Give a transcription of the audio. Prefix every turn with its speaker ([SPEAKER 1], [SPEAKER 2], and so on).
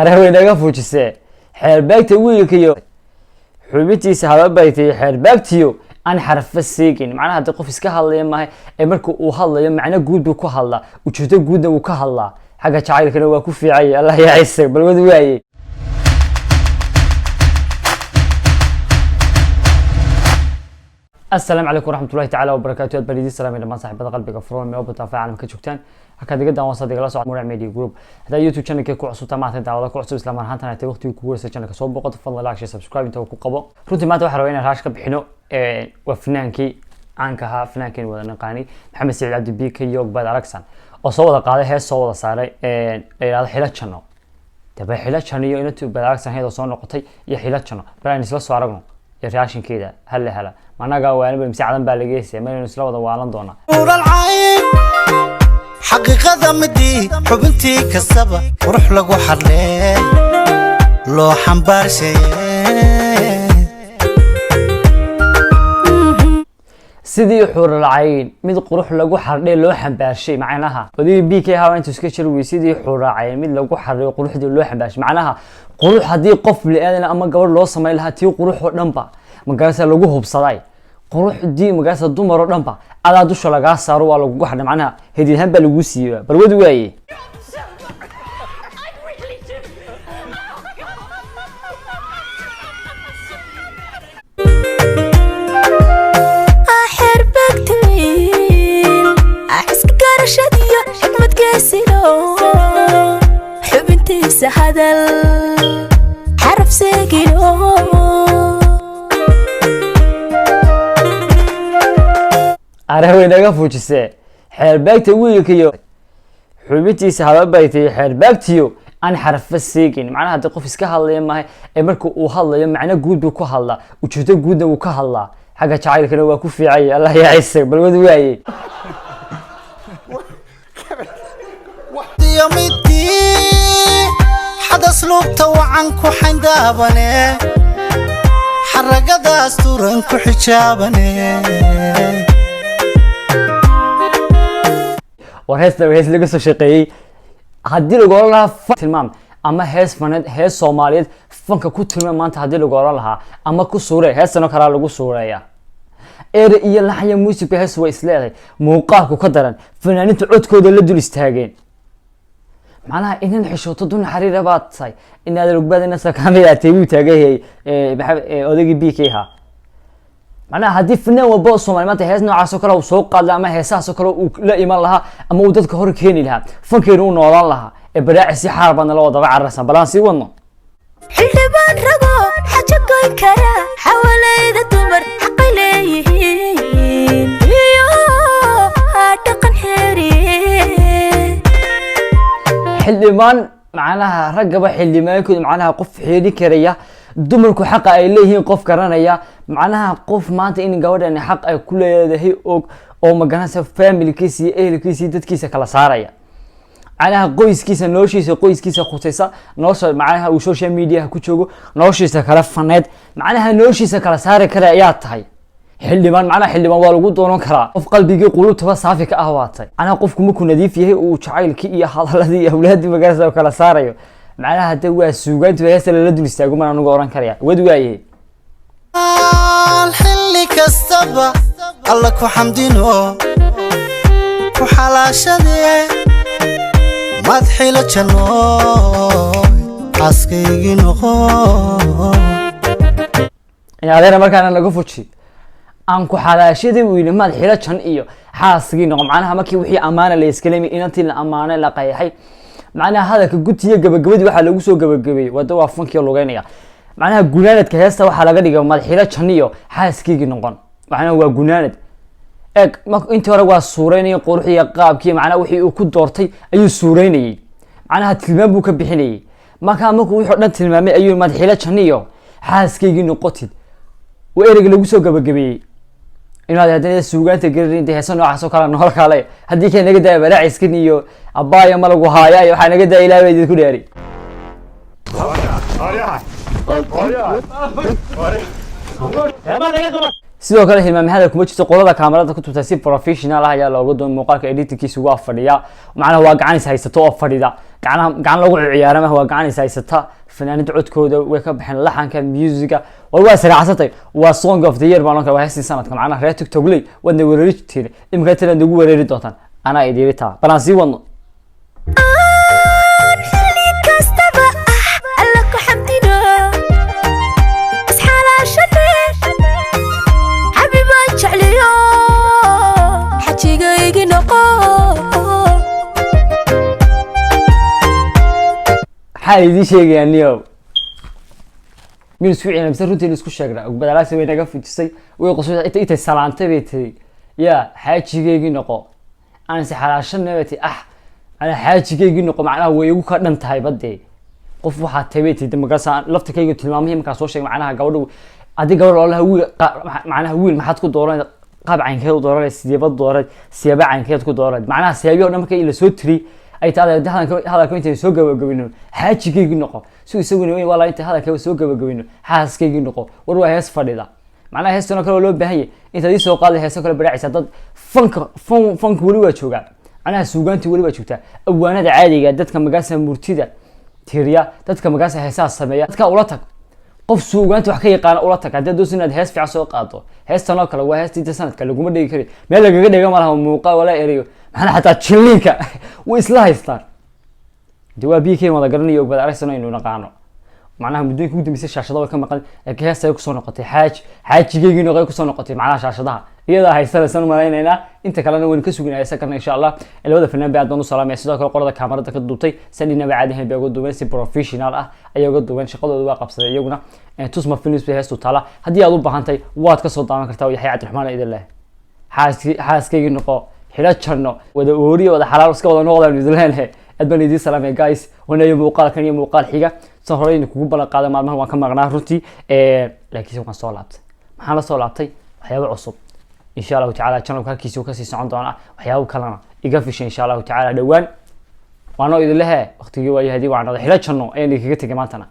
[SPEAKER 1] Way naga fujisee xeerbeegta wiilkiyo xubintiisa hababaytay xeerbeegtiyo aan xarfa seegin. Macnaha haddii qof iska hadlaya maaha ee marka uu hadlayo macno guud buu ku hadlaa, ujeedo guudna wuu ka hadlaa, xagga jacaylkana waa ku fiicay. Allah yaacisa balwad waaye. Asalaamu calaykum waraxmatullahi tacaala wabarakaatu. Aad baan idiin salaamay dhammaan saaxiibada qalbiga furan meel walba taafa caalamka joogtaan. Halkaad iga daawansa igala socod Murac Media Group. Haddaad YouTube channelka ku cusubtaa, maanta daawada ku cusub, isla mar ahaantana tay waqtigii kugu horeysa channelka soo boqoto, fadlan like, share, subscribe inta ku qabo. Runtii maanta waxaan rabaa inaan raash ka bixino waa fanaankii caanka ahaa, fanaankeen wada naqaanay, Maxamed Saciid Cabdi Biika iyo Ogbaad Aragsan, oo soo wada qaaday hees, soo wada saaray, la yidhahdo Xilo Janno. Daba Xilo Janno iyo inantii Ogbaad Aragsan heedoo soo noqotay iyo Xilo Janno, bal aynu isla soo aragno iyo raashinkeeda. Halla hala, managa waanaba mise cadan baa laga heysaya? Maynu isla wada waalan doonaa.
[SPEAKER 2] Nuuralcayn xaqiiqada midii xubintii kastaba qurux lagu xadlee loo xambaarshaye.
[SPEAKER 1] Sidii xuralcayn mid qurux lagu xardhay loo xambaarshay. Macnaha odigii BK hawa intuu iska jir wey, sidii xuralcayn mid lagu xardhay quruxdii loo xambaarshay. Macnaha qurux haddii qof bini'aadan ama gabadh loo samayn lahaa, tii qurux oo dhanba magarasa lagu hubsaday, quruxdii magarasa dumar oo dhanba adaa dusha lagaa saaro, waa lagugu xardhay. Macnaha hediyahaan baa laguu siiyey, balwad waaye.
[SPEAKER 3] I really do.
[SPEAKER 4] Xeerbeegta wiil iska garashadiyo xikmad geesino, xubintiisa hadal xaraf seegino.
[SPEAKER 1] Are way naga fujisee xeerbeegta wiilkiyo xubintiisa hababaytay xeerbeegtiyo aan xarfa seegin. Macnaha haddii qof iska hadlaya maaha ee marka uu hadlayo macno guud buu ku hadlaa, ujeedo guudna wuu ka hadlaa, xagga jacaylkana waa ku fiicay. Allah yaacisa balwad waaye.
[SPEAKER 2] Iyo midii xadas luubta wacan ku xandaabane, xaragadaas turan ku xijaabane.
[SPEAKER 1] War heesta waa hees laga soo shaqeeyey. Haddii lagu oran lahaa tilmaam ama hees faneed, hees Soomaaliyeed fanka ku tilmaam maanta, haddii lagu oran lahaa ama ku suuree, heestan oo kalea lagu suureeya. Ere iyo laxya muusigka hees way isleedahay, muuqaalku ka daran, fanaaninta codkooda la dul istaageen. Macnaha inan xishooto dun xariira baad tahay, inaad rugbaad ina sakaamidaatay wuu taagan yahay maxaa odaygii BK ahaa. Macnaha haddii fanaan walba oo Soomaali maanta hees noocaas oo kale uu soo qaadi lahaa ama heesahaas oo kale uu la iman lahaa ama uu dadka hor keeni lahaa, fankeenu u noolaan lahaa. Ee baraaci si xaar baadna la wadaba cararsan, balaan sii wadno.
[SPEAKER 4] Xildhibaan rago xajo goyn kara, xawalayda dumar xaqay leeyihiin iyo dhaqan xeeriye.
[SPEAKER 1] Xildhibaan macnaha raggaba xildhibaankooda, macnaha qof xeeri karaya dumarku xaqa ay leeyihiin, qof garanaya, macnaha qof maanta in gabadhan xaq ay ku leedahay og oo magaranaysa, familkiisa iyo ehelkiisa iyo dadkiisa kala saaraya, macnaha qoyskiisa, noloshiisa qoyskiisa khusaysa, nolosha macnaha uu social mediaha ku joogo, noloshiisa kala faneed, macnaha noloshiisa kala saari kara ayaa tahay xildhibaan. Macnaha xildhibaan waa lagu doonan karaa qof qalbigii qulubtaba saafi ka ah waa tahay. Macnaha qofku markuu nadiif yahay uu jacaylkii iyo hadaladii iyo awlaadii magarasa u kala saarayo, macnaha hadda waa suugaanti heesta lala dul istaago maan anugu oran karaya. Wad waaye.
[SPEAKER 2] Xilli kastaba alla ku xamdino ku xalaashadee, maad xilo janno xaaskaygii noqo.
[SPEAKER 1] In adeera markaana laga fuji aan ku xalaashadii uu yidhi maad xilo jan iyo xaaskii noqo. Macnaha markii wixii ammaana la iskalemi, inantii la ammaanay, la qayaxay, macnaha hadalka gutiyo gabagabadii waxaa lagu soo gabagabeeyey wada waa fankii lugeynaya. Macnaha gunaanadka heesta waxaa laga dhigay maad xilo jan iyo xaaskiygii noqon. Macnaha waa gunaanad eeg. Intii hore waa suureynayay quruxiyo qaabkii, macnaha wixii uu ku doortay ayuu suureynayey, macnaha tilmaam buu ka bixinayey. Markaa markuu wixii o dhan tilmaamay ayuu maad xilo jan iyo xaaskaygii noqotid, waa ereyga lagu soo gabagabeeyey. Inaad haddana suugaanta garin inta heesa noocaas oo kale nool kale haddii kale naga daaya baraaciskan iyo abbaaya ma lagu haaya iyo waxaa naga daaya. Ilaah baa idinku dhaari. Sidoo kale hilmaame hadal kuma jirto. Qolada kaamarada ku tubta si professional ah ayaa looga doon. Muuqaalka editingkiisu waa fadhiya, macnaha waa gacan is haysato oo fadhida. Gacanaha gacan lagu ciyaara maaha, waa gacan is haysata. Fanaaniinta codkooda way ka baxeen, laxanka, musica waa israacsantay. Waa song of the year baan oran karaa, waa heestii sanadka. Macnaha reer TikTok ley waadna weerari jirteen, imika tanaad nagu weerari doontaan. Anaa idiiri taa, bal aan sii wadno.
[SPEAKER 4] Aan xilli kastaba ah Alla ku xamdino, isxalaashane, xabibaan jecliyo, xajigaygi noqo.
[SPEAKER 1] Maxaa idiin sheegayaa niyow? Miynu isku ciina mise runtii isku sheegnaa? Ugbadalaasi way naga fujisay, way qosay, intay salaantay bay tiri, yaa xaajigeygii noqo, aan is xalaashanay bay tiri. Ah, macnaha xaajigeygii noqo, macnaha way igu ka dhan tahay badee. Qof waxaa tahay bay tiri, markaasa laftirkayga tilmaamihii markaa soo sheegay. Macnaha gabadhu haddii gabadh loolaha wiil macnaha wiil maxaad ku dooranay, qaab caynkeed u dooranay, sideebad dooranay, siyaaba caynkeed ku dooranay, macnaha siyaabihi o dhan marka la soo tiri ay tahay hadalka intaynu soo gabagabino, xaajigeygii noqo, si isaguna walaa intay hadalka soo gabagabino, xaaskaygii noqo. War waa hees fadhida. Macnaha heestan oo kale waa loo baahan yahay. Intaad ii soo qaaday heeso kale baraacaysa dad fanka fanka weli waa joogaa, macnaha suugaanti weli waa joogtaa, awaanada caadiga, dadka magaasa murtida tiriya, dadka magaasa heesaha sameeya, dadka ula tag, qof suugaanta wax ka yaqaana ula tag haddii doos inaad hees fiican soo qaado. Heestan oo kale waa heesta sanadka, laguma dhegi kari, meel lagaga dhega ma laha, muuqa wala erayo. Maxana xataa jilliinka way isla haystaan. De waa BK wada garanayo, Ogbad Aragsano aynu naqaano. Macnaha muddooyinka ugu dambeysay shaashada way ka maqan, laakiin heesta ay kusoo noqotay, xaajigeygii noqay kusoo noqotay. Macnaha shaashadaha iyadaa haysanaysan malaynaynaa, inta kalena waynu ka suginaya isa karna, insha Allah. Labada fanaan bay aad baan u salaamaya. Sidoo kale qolada kaamarada ka duubtay sandhinaba caadi ahayn bay uga duubeen, si professional ah ayay uga duubeen, shaqadooda waa qabsaday iyaguna. Tusma Films bay heestu taala, haddii aad u baahantahay waad kasoo daawan kartaa. Yaxya Cabdiraxmaan idin leh, xaaskaygii noqo, xidho janno, wada ooriya, wada xalaal iska wada noqdaan idin leenahay. Aad baan idiin salaamaya guys, wanayo muuqaalkan iyo muuqaal xiga. San horey idin kugu ballan qaaday, maalmahan waan ka maqnaa runtii, laakiinse waan soo laabtay. Maxaan la soo laabtay? Waxyaabo cusub, insha Allahu tacala. Channelka halkiisa uu kasii socon doonaa, waxyaabo kalena iga fishay, insha Allahu tacala, dhowaan. Waanoo idin lehe waqtigii waayahadii waan noqday, xidho janno ayaan idinkaga tegay maantana.